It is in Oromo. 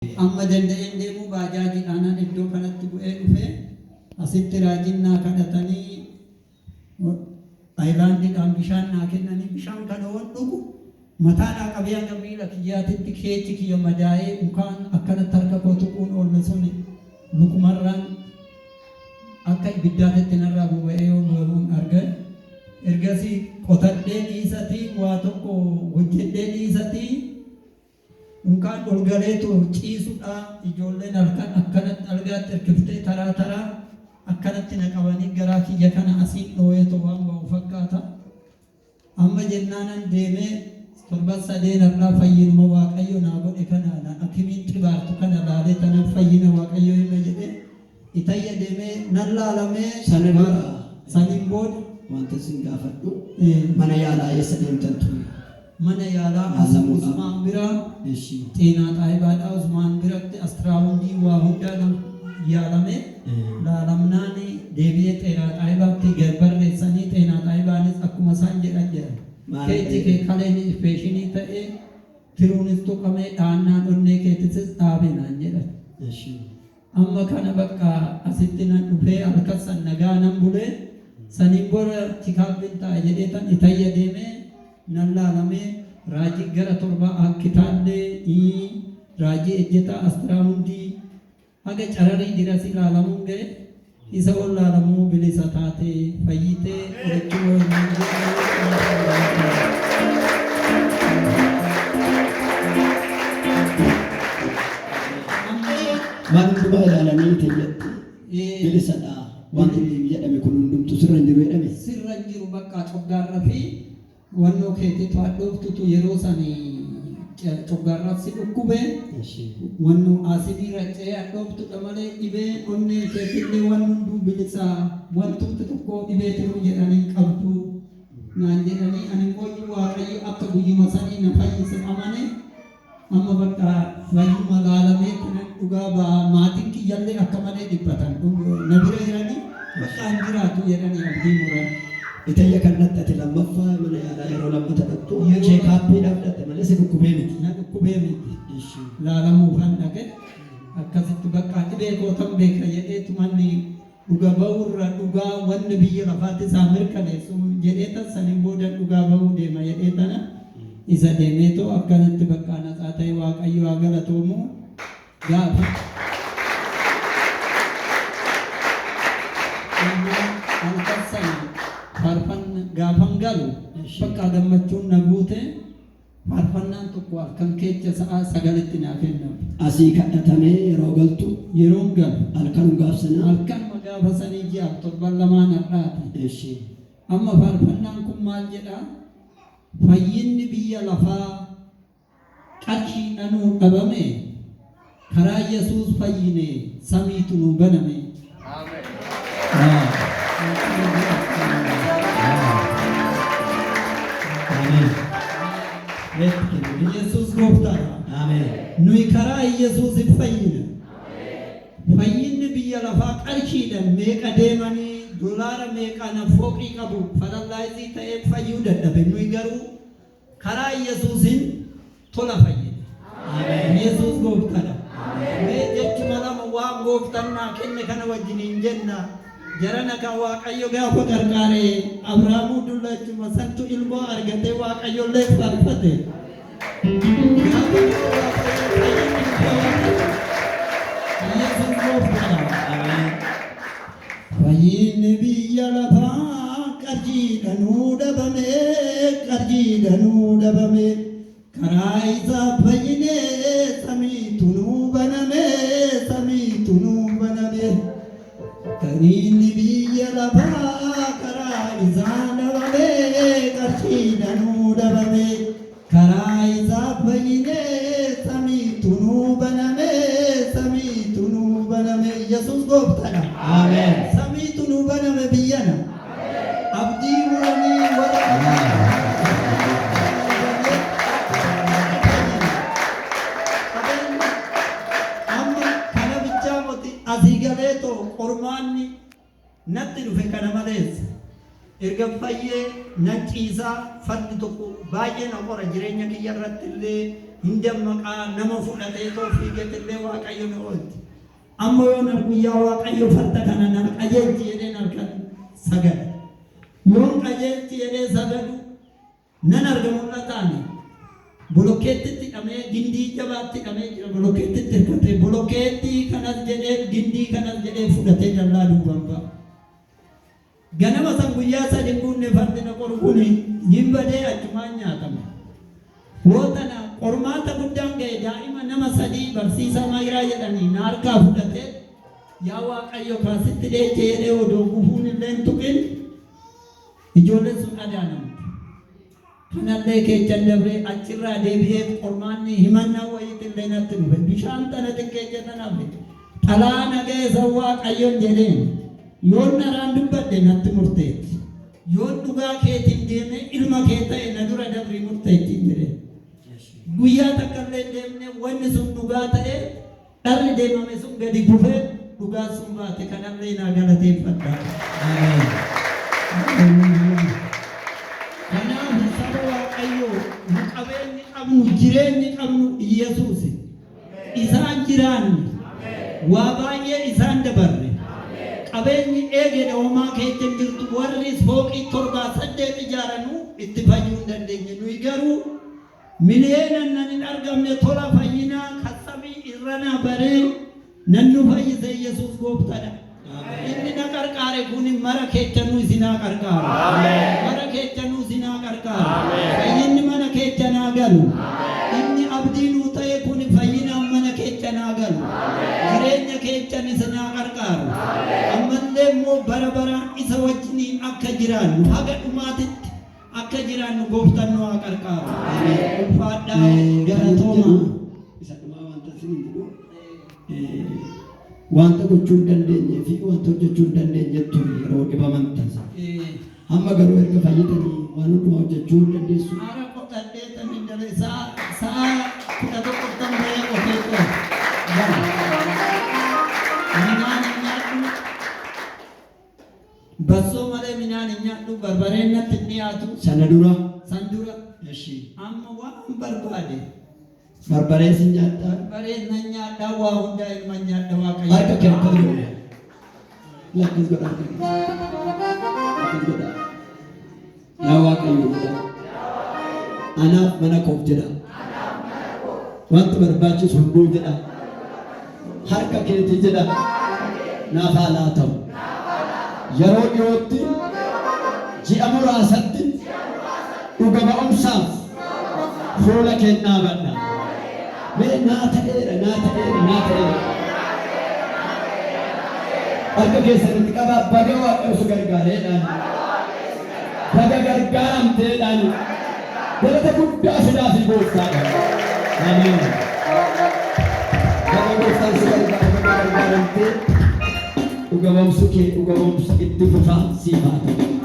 Amma danda'een deemuu baajaajiidhaanan iddoo kanatti bu'ee dhufe. Asitti raajiin naa kadhatanii ayilaandiidhaan bishaan naa kennanii, bishaan kana waan dhugu mataadhaa qabee hanga miila kiyyaatitti keechi kiyya madaa'ee, mukaan akkanatti harka koo tuquun oolle suni lukumarraan akka ibiddaatitti narraa boba'ee yoo boba'uun argan. Ergasii qotadhee dhiisatii, waa tokko hojjedhee dhiisatii, unkaan ol galeetu ciisudha. Ijoolleen halkan akkanatti algaatti hirkiftee taraa taraa akkanatti na qabanii garaa kiyya kana asiin dhooyeetu waan ba'u fakkaata. Amma jennaanan deemee torban sadeen har'aa fayyinuma Waaqayyo naa godhe kana hakimiin xibaartu kana laalee tanan fayyina Waaqayyo hima jedhee Itayya deemee nan laalamee. Sana dura Saniin booda wanta isin gaafadhu, mana yaalaa eessa deemtan ture? Mana yaalaa as Laalamuudhaaf. Usmaan biraa Xeenaa Xaayibaadhaa Usmaan biratti astiraawundii waa hundaa nan yaalame. Laalamnaan deebi'ee Xeenaa Xaayibaatti gad barreessanii, Xeenaa Xaayibaanis akkuma isaan jedhan jedhan. Maal Keechi ta'e? kee kaleen infeeshinii ta'ee, tiruunis tuqamee, dhahannaan onnee keetisis dhaabe naan jedhan. Amma kana bakka asitti nan dhufee halkan san nagaa nan bulee, saniin booda chikaappiin ta'a jedhee tan Itayya deemee nan laalamee, raajii gara 7 akkitaallee, raajii ejjetaa, astiraawundii haga cararii dirasii laalamuun ga'e. Isa ol laalamuu bilisa taatee fayyitee qorichi wayinii. Waan hundumaa ilaalanii Itayyatti bilisadha. Wanti jedhame kun hundumtu sirra hin jiru jedhame. Sirra hin jiru, bakka coggaarra fi wannoo keetitu hadhooftutu yeroo sani coggaarra si dhukkube. Wannoo asidii raccee hadhooftudha malee dhibee onnee keetillee waan hunduu bilisa, wantumti tokko dhibee tiruu jedhanii hin qabdu naan jedhanii. Ani immoo Waaqayyo akka guyyuma sanii na fayyise amane. Amma bakka fayyuma laalamee kanan dhugaa ba'a. Maatiin kiyyallee akka malee dhiphatan, na bira jiranii bakka hin jiraatu jedhanii abdii muran. Itayya kan dhatte lammaffaa mana yaalaa yeroo lammata dhattu cheekaappiidhaaf dhatte malee si dhukkubee miti. Na dhukkubee miti. Laalamuufan dhaqe. Akkasitti bakka dhibee kootan beeka jedheetu manni dhuga ba'uurra dhugaa wanni biyya lafaatti isaa mirkaneessu jedhee tan saniin booda dhugaa ba'uu deema jedhee tana isa deemeetoo akkanatti bakka natsaa ta'e. Waaqayyo haa galatoomu. Gaafa amma halkan sana faarfanna gaafan galu bakka gammachuun na guute. Faarfannaan tokko halkan keessa sa'a 9tti naa kenname. Asii kadhatamee yeroo galtu Yeroon galu halkan gaaf sanaa halkanuma gaafa sanii ji'aaf torban lamaan har'aati. Amma faarfannaan kun maal jedhaa? Fayyinni biyya lafaa qarshii dhanuu dhabame, karaa Yesuus fayyine, samiitu nuu baname. Ameen. Leetti kenname. Yesuus gooftaadha. Ameen. Nuyi karaa Yesuusin fayyina. Fayyinni biyya lafaa qarshiidhaan meeqa deemanii dolaara meeqaan fooqii qabu paralyze ta'ee fayyuu dadhabe. Nuyi garuu karaa Yesuusin tola fayyine. Yesuus gooftaadha. Mee jechuma lama waan gooftaan naa kenne kana wajjiniin jenna. Jarana kan Waaqayyo gaafa qarqaare Abrahaamuu dullachuma santu ilmoo argatee Waaqayyollee faarfate. Gaafa gara Waaqayyo fayyinni dhufe Waaqayyo. Yesuus gooftaadha. Fayyinni biyya lafaa qarshiidhanuu dhabame, qarshiidhanuu dhabame. Karaa isaa fayyinee samiitu nuu baname, samiitu nuu baname. Fayyinni biyya lafaa karaa isaa dhabame, qarshiidhanuu dhabame. Karaa isaa fayyinee samiitu nuu baname, samiitu nuu baname. Yesuus gooftaadha. Ameen. Samiitu nuu baname biyyana. Abdii muranii warra amma kana bichaa moti, asii galeetoo qormaanni natti dhufe. Kana malees erga fayyee nan ciisaa, fardi tokko baay'ee na qora jireenya kiyya irratti illee. Hin dammaqaa nama fudhatee too fiigetillee Waaqayyo na oolche. Amma yoon argu yaa Waaqayyo farda kana naa qajeelchi jedheen halkan sagada. Yoon qajeelchi jedhee sagadu nan arga mul'ataani. Bolokkeettitti hidhamee gindii jabaatti hidhamee jira bolokkeettitti hirkatee bolokkeettii kanas jedhee gindii kanas jedhee fudhatee dallaa duubaan ba'a. Ganama san guyyaa sadi hin guunne fardi na qoru kun hin badee achumaan nyaatame. Hoo tana qormaata guddaan ga'e daa'ima nama sadii barsiisaa Mayiraa jedhanii na harkaa fudhatee yaa Waaqayyo kaa sitti dheeche jedhee odoo gufuun illee hin tuqin ijoolleen sun adaanamte. Kanallee keechan dabree achirraa deebi'ee qormaanni himannaa wayiitillee natti dhufe. Bishaan tana xiqqeecha tanaaf xalaa na ga'e san Waaqayyoon jedheen. Yoon dharaan dubbadhe natti murteetti. Yoon dhugaa keetiin deemee ilma kee ta'e na dura dabrii murteettiin jedheen. Guyyaa takkallee hin deemne wanni sun dhugaa ta'ee dharri deemame sun gadi kufee dhugaan sun baate kanallee naa galateeffadha. Kanaaf saba Waaqayyoo nu qabeenyi qabnu jireenyi qabnu Iyyasuusi. Isaan jiraanne waa baay'ee isaan dabarre. Qabeenyi eegedha homaa keessa hin jirtu warri fooqii torbaa saddeet ijaaranuu itti fayyuu hin dandeenye. Nuyi garuu Miliyeenan nan hin argamne tola fayyinaa kan samii irranaa baree nan nu fayyise Yesuus gooftadha. Inni na qarqaare kun mara keechanuu isin haa qarqaaru. Mara keechanuu isin haa qarqaaru. Fayyinni mana keechan haa galu. Inni abdii nuu ta'e kun fayyinaan mana keechan haa galu. Jireenya keechan isin haa qarqaaru. Ammallee immoo bara baraan isa wajjiniin akka jiraannu haga dhumaatitti Akka jiraannu gooftan nu haa qarqaaru. Ulfaadhaa galatoomaa. Isa dhumaa wanta isiniin jedhu wanta gochuu hin dandeenyee fi wanta hojjechuu hin dandeenye ture yeroo dhibaman tasa. Amma garuu erga fayyitanii waan hundumaa hojjechuu hin dandeessu. Haara qotadhee tanin dabe sa'a sa'a 11 tan bahee qotee ture. Gala. Midhaan hin nyaadhu. Bassoo malee midhaan hin nyaadhu, barbareen natti hin dhiyaatu. Sana dura. San dura. Eshi. Amma waan barbaade. Barbaree sin nyaadhaa. Barbaree nan nyaadhaa waa hundaa ilman nyaadha Waaqayyo. Harka kee akkas godhe. Akkas godha harka kee. Akkas godha. Yaa Waaqayyo jedha. Anaaf mana koof jedha. Wanti barbaachisu hunduu jedha. Harka keetii jedha. Naaf haa laatamu. Yeroo dhiyootti ji'a muraasatti dhuga ba'umsaaf fuula keen dhaabadha. Mee naa ta'eera, naa ta'eera, naa ta'eera. Harka keessanitti qabaa baga Waaqayyo si gargaareedhaan. Baga gargaaramteedhaan. Galata guddaa fidaafii gooftaadha. Ameen. Baga gooftaan si gargaare baga gargaaramtee dhuga ba'umsi kee dhuga ba'umsa itti fufaa siif haa ta'u.